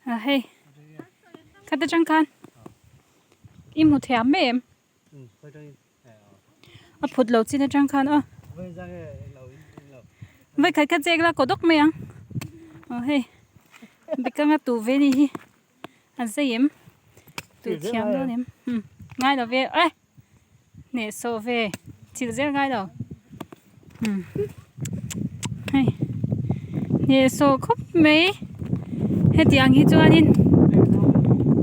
A hei khata tang khan i hmu thiam mai em? A phut lo chin atang khan aw. Vai khat khat chek la kaw dawk mai ang. Aw hei bekang a tu ve ni hi a zei em tu thiam dawn em umm ngai lo ve eh hneh sawh ve chilh zel ngai lo umm hei hneh sawh khawp mai hetiang hi chuanin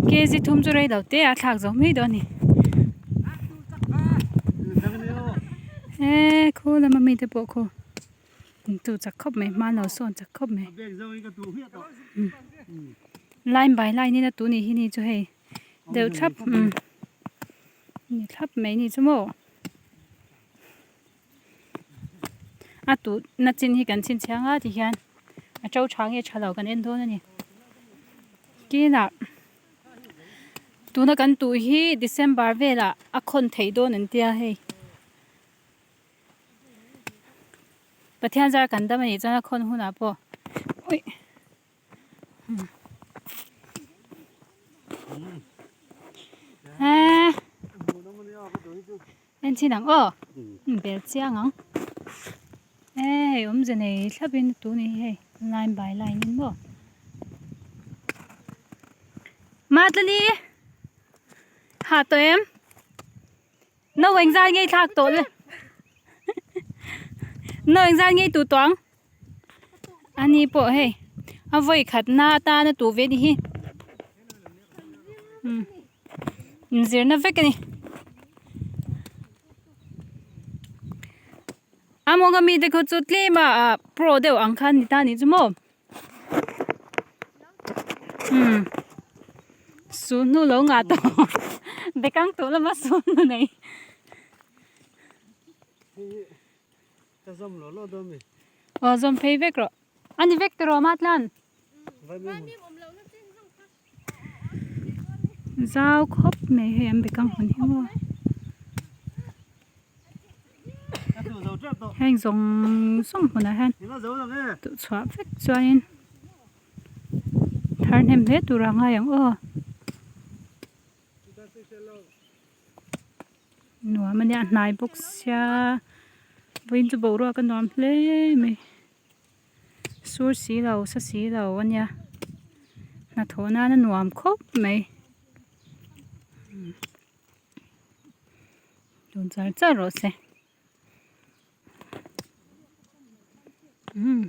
kg thum chu rei lo te a thlak zo mai dawn a ni. Eee khaw lama mite pawh khaw tu chak khawp mai hma lo sawn chak khawp mai line by line in a tu ni hi ni chu hei deuh thlap umm ni thlap mai ni chu maw a tu na chin hi kan chhinchhiang a ti hian a to tha nge tha lo kan en dawn a ni kinah. Tuna kan tuh hi December velah a khawn theih dawn an tia hei. Pathian zar kan dam anih chuan a khawn hunah pawh ui eee en chin ang aw bel chiang ang eee hei awmze nei thlap in tun hi hei line by line in maw. Matlani ha tawh em no engzat nge i thlak tawh le no engzat nge i tuh tawh ang ani pawh hei a vawi khat na atana tuh ve ni hi umm inzirna vek a ni a mawnga mite khaw chu tlem a ah pro deuh ang khan ni ta ni chu maw. Umm su hnu lo ngah tawh bekang tawh lama su hnu nei. Aw zawm phei vek rawh a ni vek tawh rawh Matlan. Zau khawp mai hei an bekang hun hi maw. Heng zawng zawng hmunah hian duh chhuah vek chuanin thar hnem hle tur a ngai ang aw. Nuam a nia a hnai bawk sia vawiin chu boruak a nuam hle mai sur si lo sa si lo a nia hnathawh nan a nuam khawp mai. Tun char char rawh se. Umm.